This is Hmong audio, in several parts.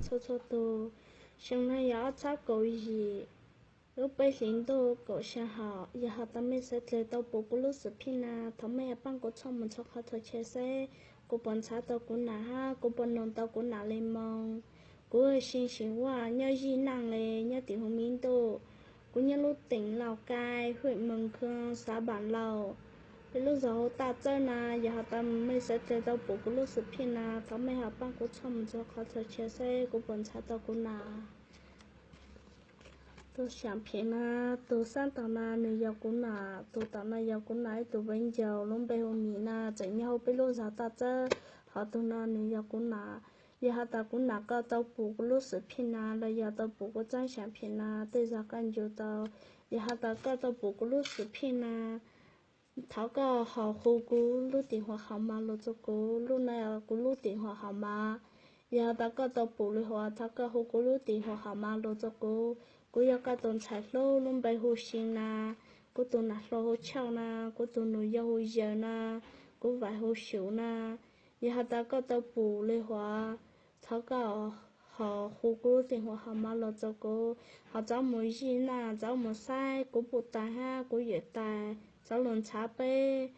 txhua txhua tus. Xyoo no yog ob txhiab kaum yim lub peb hlis ntuj kaum xya hom. Yog has tas mej xav dlawg tau pum kuv lub xwm phij na, thov mej ho paab kuv txhoj moog txhua qhov txhua chaw saib kuv puas ntshaw tau kuv nam hab kuv puas noog tau kuv nam le moog. Kuv hu Xeeb Xeem Vaj, nyob Zij Naaj le, nyob tim hu Miv Ntuj. Kuv nyob lub teem Lauj Kaim, hwm Moos Khoo, xav Npaam Lauj, peb lub zog hu Taj Txawb na. Yog has tas mej xav dlawg tau pum kuv lub xwm phij na, thov mej ho paab kuv txhoj moog txhua qhov txhua chaw saib kuv puas ntshaw tau kuv nam. Tus xyaam phim na, tus saab tom na nwg yog kuv nam, tus tom na yog kuv nam ib tug viv ncaus lub npe hu Mim na, tseem nyob hauv peb lub zog Taj Txawb, hos tug no nwg yog kuv nam. Yog has tas kuv nam koj tau pum kuv lub xwm phij na los yog tau pum kuv txheeb xyaam phim na, tej zag koj ncu tau. Yog has tas koj tau pum kuv lub xwm phij na, thov koj ho hu kuv lub teem huam hom mas lug rua kuv, lub na kuv lub teem huam hom mas. Yog has tas koj tau pum le huas, thov koj hu kuv lub teem huam hom mas lug rua kuv. Kuv yog koj tus ntxhais hlub lub npe hu Xyeem na, kuv tus nam hluas hu Tshauj na, kuv tus nus yau hu Yawg na, kuv vaim hu Xyum na. Yog has tas koj tau pum le huas, thov koj ho hu kuv lub teem huam hom mas lug rua kuv, ho txhob mus zij naj, txhob mus saib kuv puj tais hab kuv yawm tais, txhob lug ntshaw peb.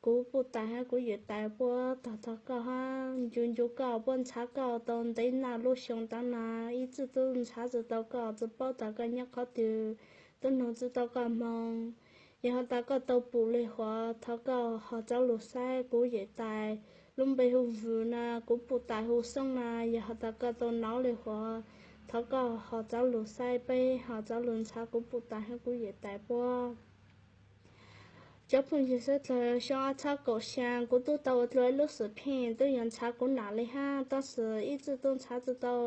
Kuv puj tais hab kuv yawm tais puab tog tog koj hab ncu ncu koj, puab ntshaw koj tau ntev naj lub xyoo taab na, ib txwm tub ntshaw tsi tau koj, tsi paub tas koj nyob qhov twg, tub noog tsi tau koj moog. Yog has tas koj tau pum le huas, thov koj ho txhob lug saib kuv yawm tais lub npe hu Vwm na, kuv puj tais hu Xoob na. Yog has tas koj tau nov le huas, thov koj ho txhob lug saib peb, ho txhob lug ntshaw kuv puj tais hab kuv yawm tais puab. Cov phooj ywg sawv dlawg, xyoo ob txhiab kaum xya kuv tub tau ua dlua ib lub xwm phij, tub yuav ntshaw kuv nam le hab, tab sis ib txwm tub ntshaw tsi tau,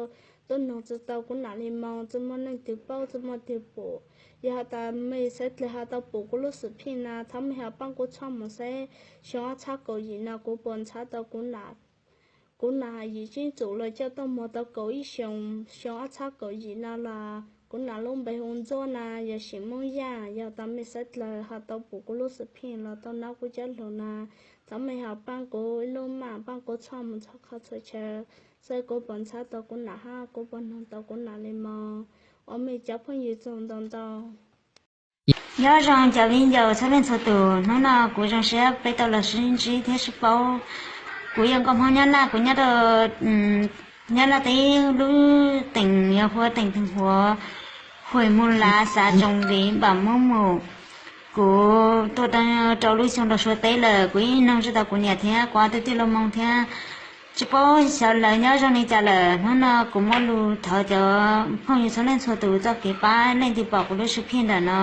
tub noog tsi tau kuv nam le moog, tsi muaj leej twg paub, tsi muaj leej twg pum. Yog has tas mej sawv dlawg ho tau pum kuv lub xwm phij na, thov mej ho paab kuv txhob mus saib xyoo ob txhiab kaum yim no kuv puas ntshaw tau kuv nam. Kuv nam yim tsib tsum los coj tuaj muag tau kaum ib xyoos, xyoo ob txhiab kaum yim no los kuv nam lub npe hu Ntxuab na, yog Xeem Moob Yaj. Yog tas mej sawv dlawg ho tau pum kuv lub xwm phij los tau nov kuv cov lug na, thov mej ho paab kuv ib lub maj, paab kuv txhob mus txhua qhov txhua chaw, saib kuv puas ntshaw tau kuv nam hab kuv puas noog tau kuv nam le moog. Ua mej cov phooj ywg txug ntau ntau. Nyob zoo cov viv ncaus txhua leej txhua tus, hnub no kuv zoo siab peb tau los sib ntsib thiab sib paub. Kuv yog nkauj Hmoob Nyab Laj, kuv nyob rau Nyab Laj teb lub teem yog hu ua teem Theej Huav, hwm Moos Lav, xav Tsoom Viv, npam Moob Mus. Kuv tuaj rau lub xyoo rau Suav teb lawm, kuv yeej noog tsi tau kuv niam thiab kuv ob tug tij laug Hmoob thiab, tsi paub xyov lawv nyob zoo li cas lawm. Hnub no kuv muaj lus thov cov phooj ywg txhua leej txhua tus txoj kev pab, leej twg pom kuv lub sib phij ntawm no,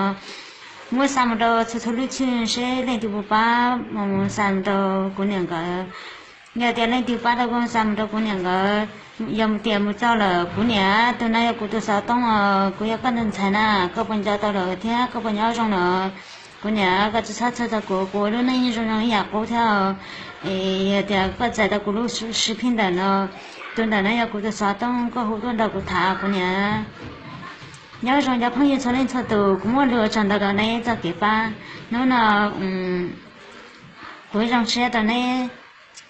muab xa mus rau txhua txhua lub tshwj seb leej twg puas pab, xa mus rau kuv niam nkawd. Yog tias leej twg pab tau kuv, xa mus rau kuv niam nkawd. Yog tias mus txog lawm, kuv niam, tus no yog kuv tus xov tooj os, kuv yog koj tus ntxhais na, koj puas nco tau lawm thiab koj puas nyob zoo lawm? Kuv niam, koj tsi txhob txhawj txog kuv, kuv lub neej yeej zoo zoo ib yam qub thiab. Es yog tias koj txais tau kuv lub sib phij ntawm no, tus ntawm no yog kuv tus xov tooj, koj hu tuaj nrog kuv tham, kuv niam. Nyob zoo cov phooj ywg txhua leej txhua tus, kuv muaj lus ua tsaug ntau rau neb txoj kev pab. Hnub no kuv zoo siab rau neb,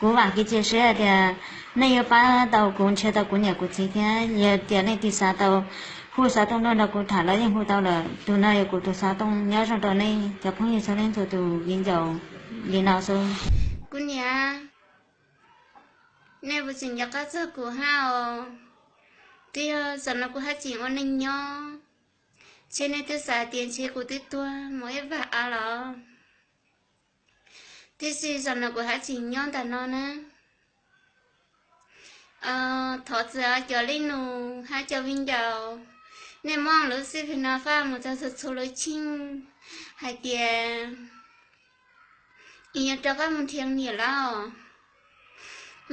kuv vam kev cia siab tias nej yuav pab tau kuv, nrhiav tau kuv niam kuv txiv thiab. Yog tias leej twg xav tau, hu xov tooj tuaj nrog kuv tham los yeej hu tau lawm. Tus no yog kuv tus xov tooj. Nyob zoo rau nej cov phooj ywg txhua leej txhua tus, viv ncaus li no xwb. Kuv niam, nej puas tseem nco qab txog kuv hab os? Twb yog zaum no kuv haj tseem ua neej nyob, ntshe nej twb xav tias ntshe kuv twb tuag mus ib vam av los, tiam sis zaum no kuv haj tseem nyob ntawm no na. Thov txim cov leej nus hab cov viv ncaus, nej muab lub sib phij no faj mus txog txhua txhua lub cheej hais tias kuv yuav rov qab mus nrhiav niam lawm.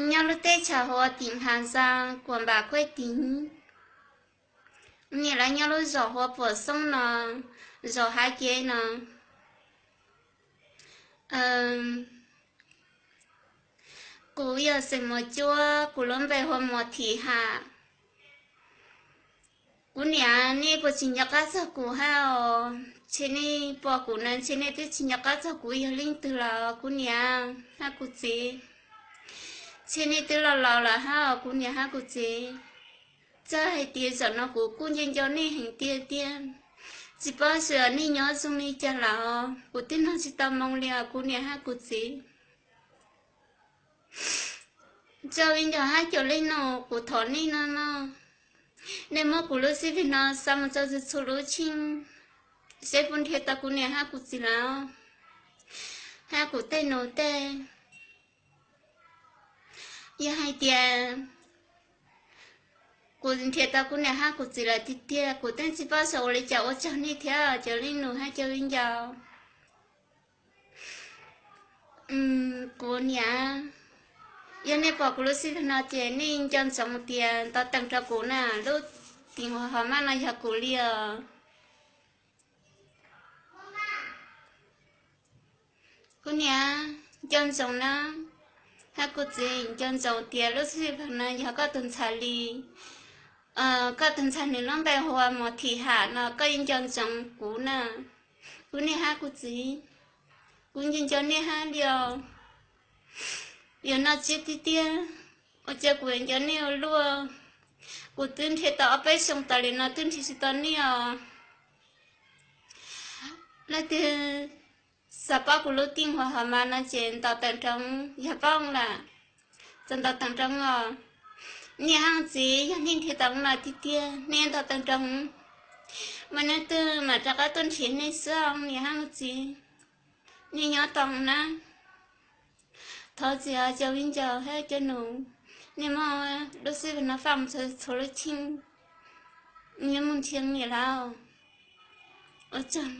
Nyob lub teb chaws hu ua tim Has Xas, kuam npam kuaj tim. Niam lawv nyob lub zos hu ua Puam Xoob no, zos Hav Cev no. Kuv yog xeem Muas Cuab, kuv lub npe hu ua Muas Thim Ham. Kuv niam, nej puas tseem nco qab txog kuv hab os? Ntshe nej pom kuv na, ntshe nej twb tsis nco qab txog kuv yog leej twg lawm kuv niam hab kuv txiv. Ntshe nej twb laus laus lawm hab os kuv niam hab kuv txiv. Txawm hais tias zaum no kuv kuj nco nco nej heev tiag tiag, tsis paub xyov nej nyob zoo li cas lawm. Kuv twb nug tsis tau moo li os kuv niam hab kuv txiv. Tsoom viv ncaus hab cov leej nus, kuv thov nej no mog, nej muab kuv lub sij hawm no xa mus rau txhua lub cheej, seb puas nrhiav tau kuv niam hab kuv txiv lawm, hab kuv tej nus tej. Yog hais tias kuv nrhiav tau kuv niam hab kuv txiv lawm tiag tiag, kuv twb tsis paub xyov ua li cas ua tsaug nej thiab cov leej nus hab cov viv ncaus. Kuv niam, yog nej pom kuv lub sij hawm no ces nej nco ntsoov tias ntaus teem rau kuv na, lub teem hov maj no yog kuv li os. Kuv niam, nco ntsoov na, hab kuv txiv, nco ntsoov tias lub sij hawm no yog koj tus ntxhais li, koj tus ntxhais nws lub npe hu ua Mos Thim Ham no, koj yeej nco ntsoov kuv na. Kuv niam hab kuv txiv, kuv nco nco nej hab li os. Yog no tsis tiag tiag, ua cas kuv nco nej ua luaj. Kuv twb nrhiav tau ob peb xyoo tas li no twb nrhiav tsis tau nej os. Leej twg xav paub kuv lub teej hov maj no ces ntaus teem rau, yog paub lawm, txawm ntaus teem rau os. Niam hab txiv, yog nej nrhiav tau no tiag tiag nej ntaus teem rau, mas neb twb mam rov qab tuaj nrhiav nej xwb os niam hab txiv. Nej nyob tau na. Thov txim os cov viv ncaus hab cov nus, nej muab lub sij hawm no faj mus txhua lub cheej, nyob mus nrhiav niam lawm. Ua tsaug.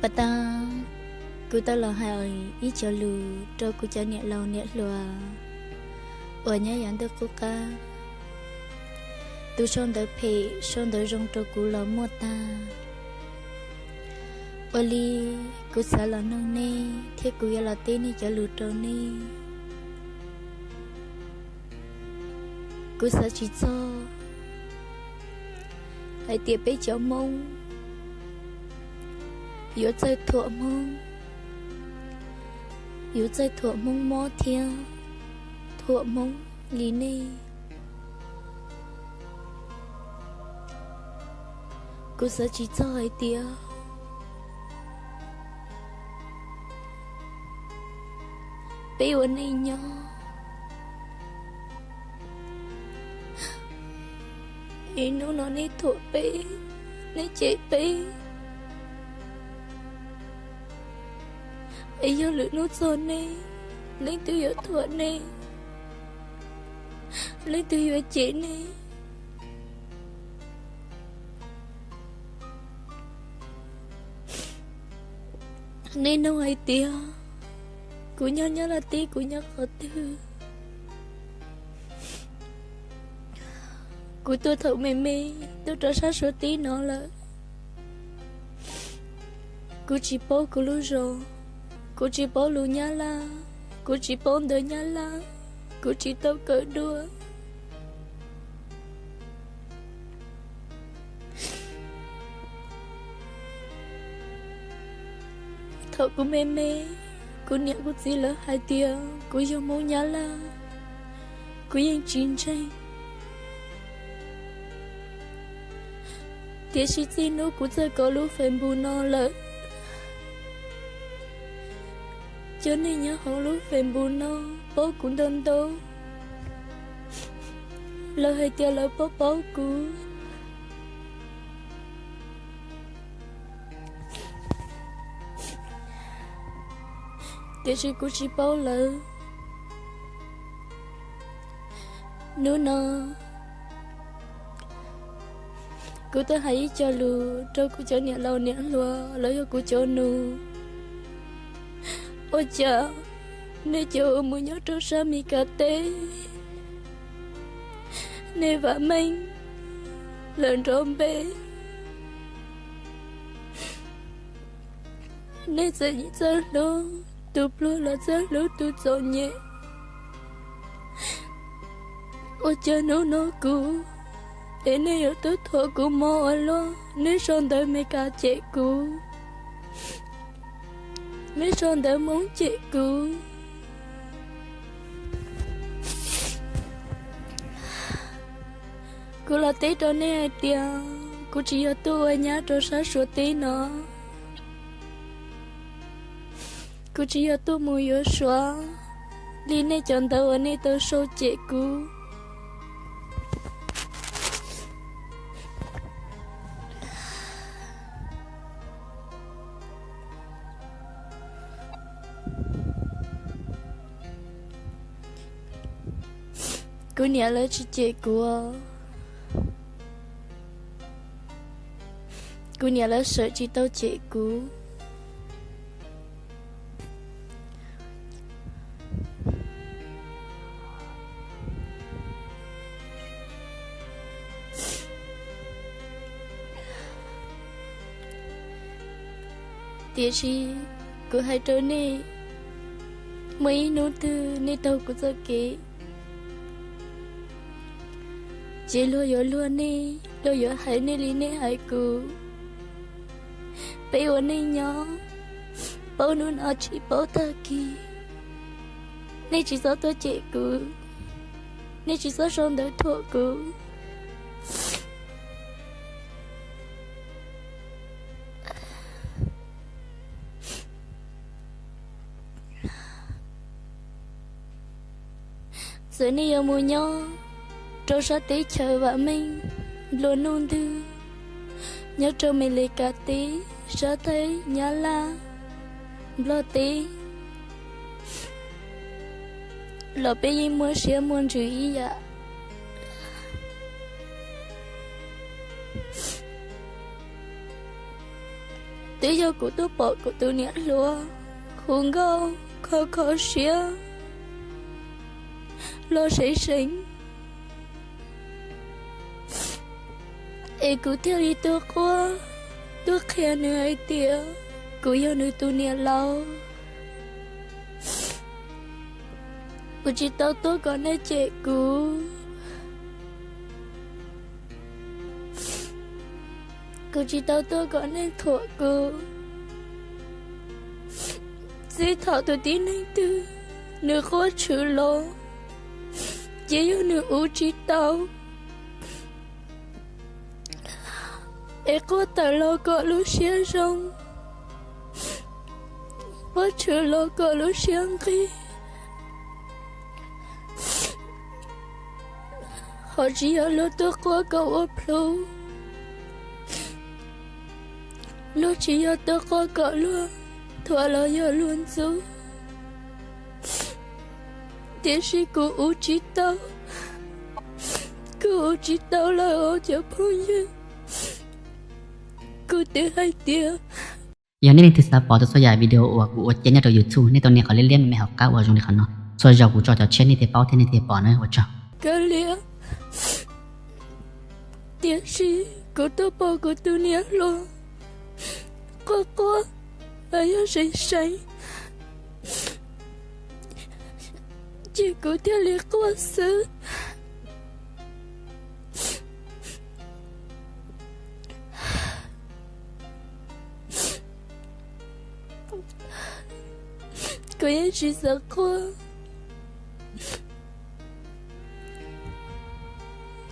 Pas tas, kuv tau los hais ib co lus rau kuv cov niam laus niam hluas uas nyob yav ntuj qub qab. Tus sau ntawv phem sau ntawv zoo rau kuv los muaj tag. Ua li kuv xav los noog nej thiab kuv yuav los teb nej cov lus rau nej. Kuv xav tsis txog hais tias peb cov Hmoob yuav txawj thuam Hmoob, yuav txawj thuam Hmoob mob thiab thuam Hmoob li nej. Kuv xav tsis txog hais tias peb ua neej nyob es hnub no nej thuam peb, nej cem peb, es yog lwm hnub txog nej, leej twg yuav thuam nej, leej twg yuav cem nej. Nej nug hais tias kuv nyob nyob laj teb kuv nyob qhov twg. Kuv tuaj thaum me me, tuaj rau sab Suav teb no lawm. Kuv tsis paub kuv lub zos, kuv tsis paub lus Nyab Laj, kuv tsis paub ntawv Nyab Laj, kuv tsis tau kawm dua. Thaum kuv me me, kuv niam kuv txiv lawv hais tias kuv yog Hmoob Nyab Laj, kuv yeej tsis ntseeg. Tiam sis txij hnub kuv txawj kov lub Facebook no lawm, cov neeg nyob hauv lub Facebook no paub kuv ntau ntau, lawv hais tias lawv paub paub kuv, tiam sis kuv tsis paub lawv. Hnub no kuv tuaj hais ib co lus rau kuv cov niam laus niam hluas los yog kuv cov nus. Ua cas nej cov uas mus nyob rau sab Mes Kas teb, nej vam meej lawm nrov npe, nej txawm txawj hlub tus pluag los txawj hlub tus txom nyem. Ua cas hnub no kuv es nej yuav tuaj thuam kuv mob ua luaj, nej sau ntawv Mes Kas cem kuv, nej sau ntawv Hmoob cem kuv. Kuv los teb rau nej hais tias kuv tsis yog tuaj ua nyab rau sab Suav teb no. Kuv tsis yog tuaj mus yuav Suav li nej cov ntawd uas nej tau sau cem kuv. Kuv niam lawv tsis cem kuv. Kuv niam lawv sawv tsis tau cem kuv. Tiam sis kuv hais rau nej, muaj ib hnub twg nej taug kuv txoj kev, ces luag yuav luag nej, luag yuav hais nej li nej hais kuv. Peb ua neej nyob, paub hnub no tsis paub tag kis. Nej tsis txhob tuaj cem kuv, nej tsis txhob sau ntawv thuam kuv. Txawm nej yuav mus nyob rau sab teb chaws vam meej nplua nuj ntwg, nyob rau Mes Lis Kas teb, sab Thaib, Nyab Laj, Nplog teb los peb yeej muaj siab muaj ntsws ib yam. Twb yog kuv tuaj pom kuv tus niam hluas hu nkauj kho kho siab los seev seev, es kuv thiaj li tuaj quaj, tuaj qhia nws hais tias kuv yog nws tus niam laus. Kuv tsis tau tuaj kom nej cem kuv. Kuv tsis tau tuaj kom nej thuam kuv. Txij thaum tus tib neeg twg nws quaj tshwm los, ces yog nws ua tsis tau, es quaj tawm los kom lub siab zoo, quaj tshwm los kom lub siab nqig. Ho tsis yog luag tuaj quaj kom ua plhu, luag tsis yog tuaj quaj kom luag thuam los yog luag ntxub. Tiam sis kuv ua tsis tau, kuv ua tsis tau lawm os cov phooj ywg. Kuv twb hais tias, yog nej leej twg xav pom txhua yam video uas kuv ua cia nyob rau YouTube, nej tau nias qhov liab liab me me hauv qab uas zoo li qhov no. Txhua zaus kuv tso cov tshiab nej thiaj paub thiab nej thiaj pom na, ua tsaug. Kav liam, tiam sis kuv tuaj pom kuv tus niam hluas quaj quaj los yog seev seev, ces kuv thiaj li quaj xwb. Kuv yeej tsis xav quaj,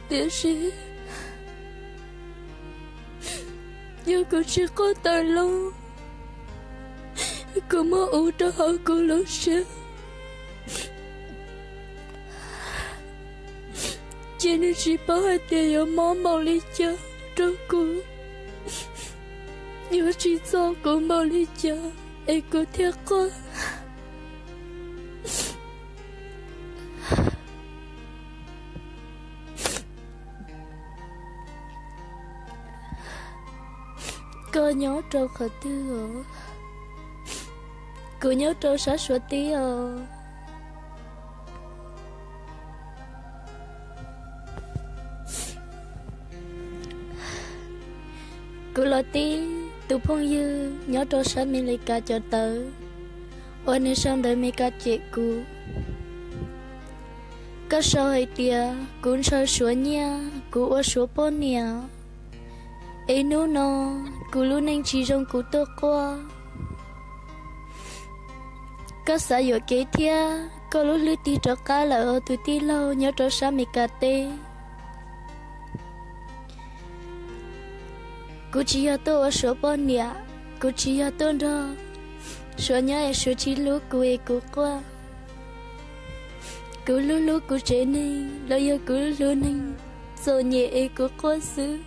tiam sis yog kuv tsis quaj tawm los, kuv muab ua rau hauv kuv lub siab, ces nws tsis paub hais tias yuav mob npaum li cas rau kuv, yuav tsim txom kuv npaum li cas es kuv thiaj quaj. Koj nyob rau qhov twg os? Kuv nyob rau sab Suav teb os. Kuv los teb tus phooj ywg nyob rau sab Amelikas cov ntawd uas nws sau ntawv Amelikas cem kuv. Koj sau hais tias kuv ntshaw Suav nyiaj, kuv ua Suav poj niam, es hnub no kuv lub neej tsis zoo kuv tuaj quaj. Koj xav yuam kev thiab koj lub hlwb tig rov qab lawm os tus tij laug nyob rau sab Amelikas teb. Kuv tsis yog tuaj ua Suav poj niam, kuv tsis yog tuaj nrog Suav nyob es Suav tsis hlub kuv es kuv quaj. Kuv hlub hlub kuv tsev neeg los yog kuv hlub neeg txom nyem es kuv quaj xwb.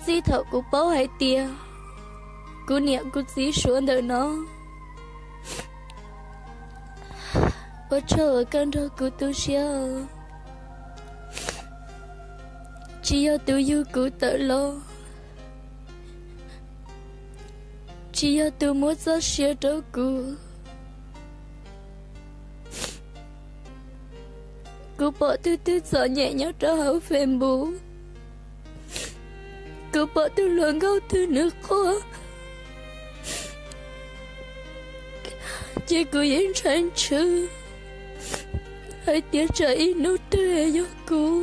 Txij thaum kuv paub hais tias kuv niam kuv txiv Suav ntawm no, ua tsaug uas koj nrog kuv tu siab. Tsis yog tus yug kuv tawm los, tsis yog tus muab txoj sia rau kuv. Kuv pom tus twg txom nyem nyob rau hauv Facebook, kuv pom tus hluas nkauj twg nws quaj, ces kuv yeej ntshai ntshwv hais tias tsam ib hnub twg yog kuv.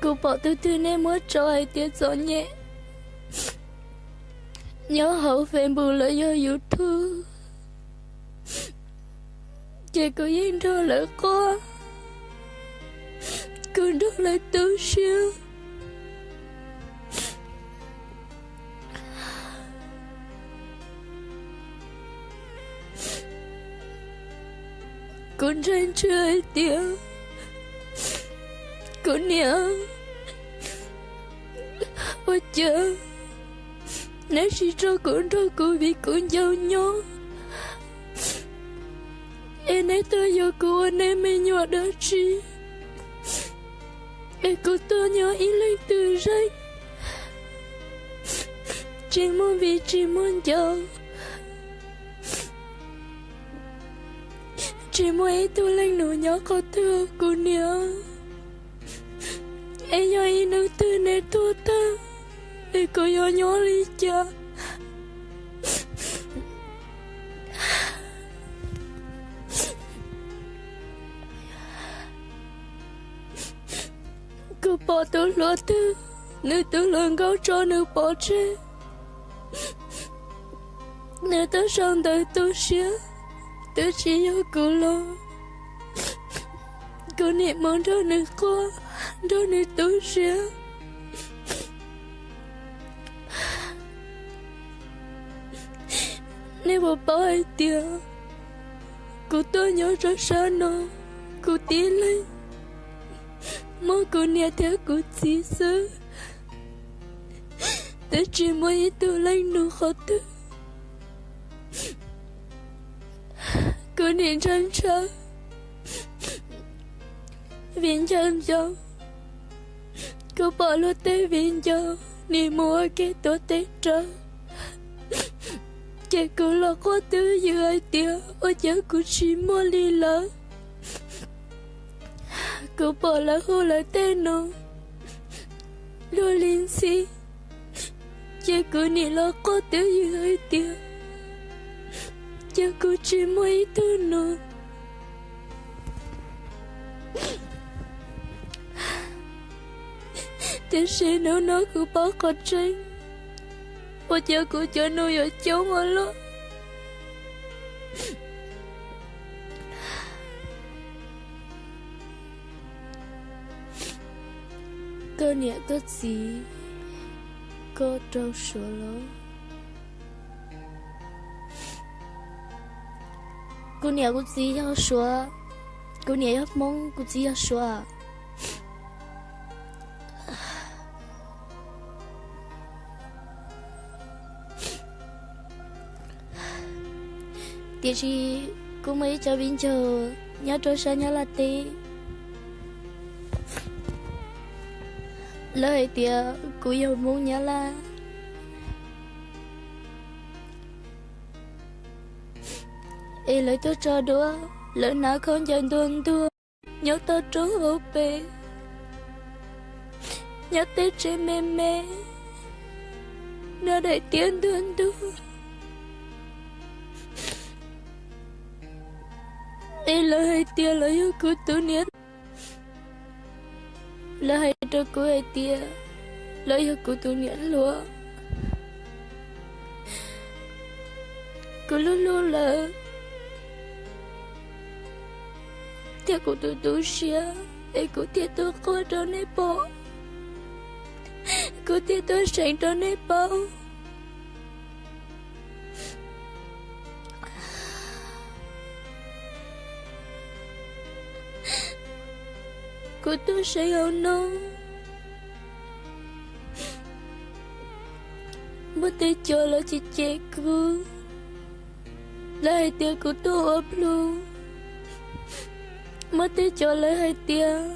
Kuv pom tus twg nej muab tso hais tias txom nyem nyob hauv Facebook los yog YouTube, ces kuv yeej nrog lawv quaj, kuv nrog lawv tu siab. Kuv ntshai ntshwv hais tias kuv niam, ua cas neb tsis tso kuv nrog kuv viv kuv ncaus nyob, es neb tuaj yuav kuv ua neb me nyuam dab tsi? Es kuv tuaj nyob ib leeg twg zeej, tsis muaj viv tsis muaj ncaus, tsis muaj ib tug leej nus nyob qhov twg kuv niam. Es yog ib hnub twg neb tuag tag, es kuv yuav nyob li cas? Kuv pom tus hluas twg, nws tus hluas nkauj tso nws pov tseg, nws tuaj sau ntawv tu siab, twb tsis yog kuv los kuv nim mus nrog nws quaj, nrog nws tu siab. Nej puas paub hais tias kuv tuaj nyob rau sab no, kuv tib leeg muaj kuv niam thiab kuv txiv xwb, twb tsis muaj ib tug leej nus qhov twg. Kuv nim ntshai ntshai viv ncaus ncaus, kuv pom luag tej viv ncaus nim mus ua ke tuav tes rawv, ces kuv los quaj twb ywm hais tias ua cas kuv tsis muaj li lawv. Kuv pom lawv hu lawv tej nus luag li ntxhi, ces kuv nim los quaj twb ywm hais tias cas kuv tsis muaj ib tug nus. Tiam sis hnub no kuv paub qhov tseeb, ua cas kuv cov nus yuav coob ua luaj. Koj niam koj txiv, koj rau Suav los? Kuv niam kuv txiv yog Suav, kuv niam yog Hmoob, kuv txiv yog Suav. Tiam sis kuv muaj ib co viv ncaus nyob rau sab Nyab Laj teb, lawv hais tias kuv yog Hmoob Nyab Laj, es lawv tuaj tso duab, lawv hnav khaub ncaws ntuag ntuag, nyob toj roob hauv pes, nyob tej tsev me me, noj daim tiab ntuag ntuag. Es lawv hais tias lawv yog kuv tus niam, lawv hais rau kuv hais tias lawv yog kuv tus niam hluas. Kuv hlub hlub lawv thiab kuv tu tu siab, es kuv thiaj tuaj quaj rau nej pom, kuv thiaj tuaj seev rau nej pom. Kuv tuaj seev hauv no, muaj tej cov lawv cem cem kuv, lawv hais tias kuv tuaj ua plhu. Muaj tej cov lawv hais tias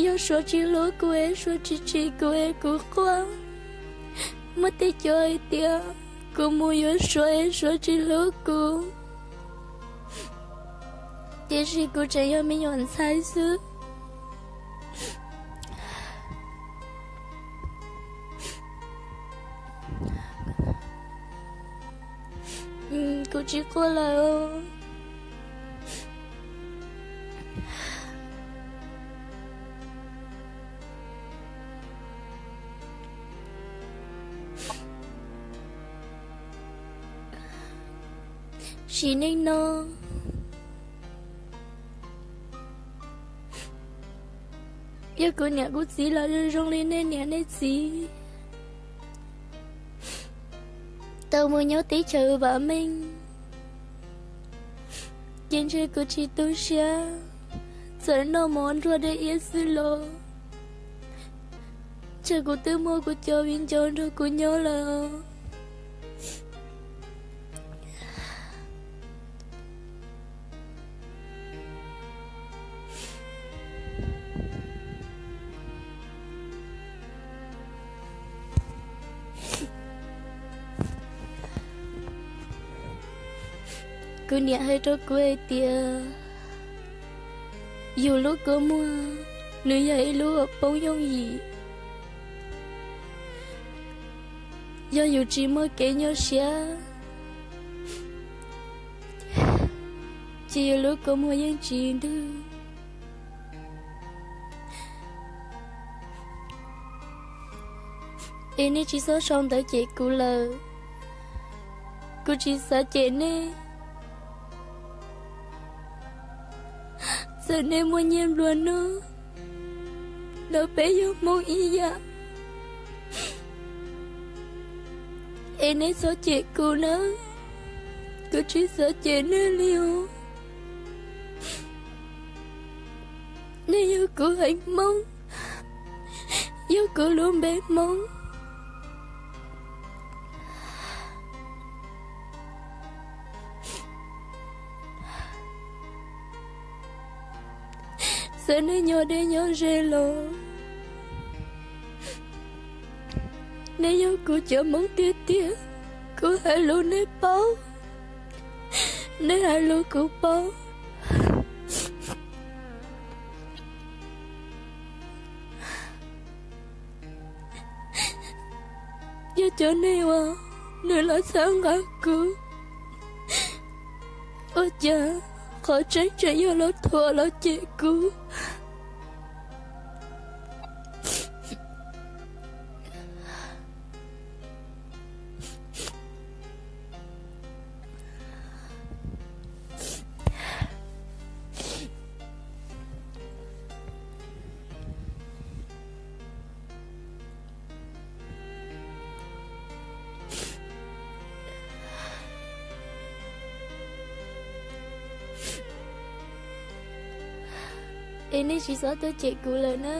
yog Suav tsis hlub kuv es Suav tsis tsim kuv es kuv quaj. Muaj tej cov hais tias kuv mus yuav Suav es Suav tsis hlub kuv. Tiam sis kuv tseem yog me nyuam ntxhais xwb. Kuv tsis quaj lawm. Sim neej no, yog kuv niam kuv txiv los zoo zoo li nej niam nej txiv, tau mus nyob teb chaws vam meej, ces ntshe kuv tsis tu siab, txawm noj mov nruag dej iab xwb los, ntshe kuv twb muaj kuv cov viv ncaus nrog kuv nyob lawm. Kuv niam hais rau kuv hais tias, yus lub kua muag nws yog ib lub uas poob yooj yim. Yog yus tsis muaj kev nyuaj siab, ces yus lub kua muag yeej tsis ntug. Es nej tsis txhob sau ntawv cem kuv lawm. Kuv tsis xav cem nej. Txawm nej muaj nyiaj nplua nuj los peb yog Hmoob ib yam. Es nej txhob cem kuv na. Kuv tsis xav cem nej li os. Nej yog kuv haiv Hmoob, yog kuv lub npe Hmoob. Txawm nej nyob deb nyob ze los, nej yog kuv cov Hmoob tiag tiag. Kuv hais lus nej paub, nej hais lus kuv paub. Yog cov neeg uas nws los txhawb nqa kuv, ua cas qhov tseeb tseem yog los thuam los cem kuv? Es nej tsis txhob tuaj cem kuv lawm na.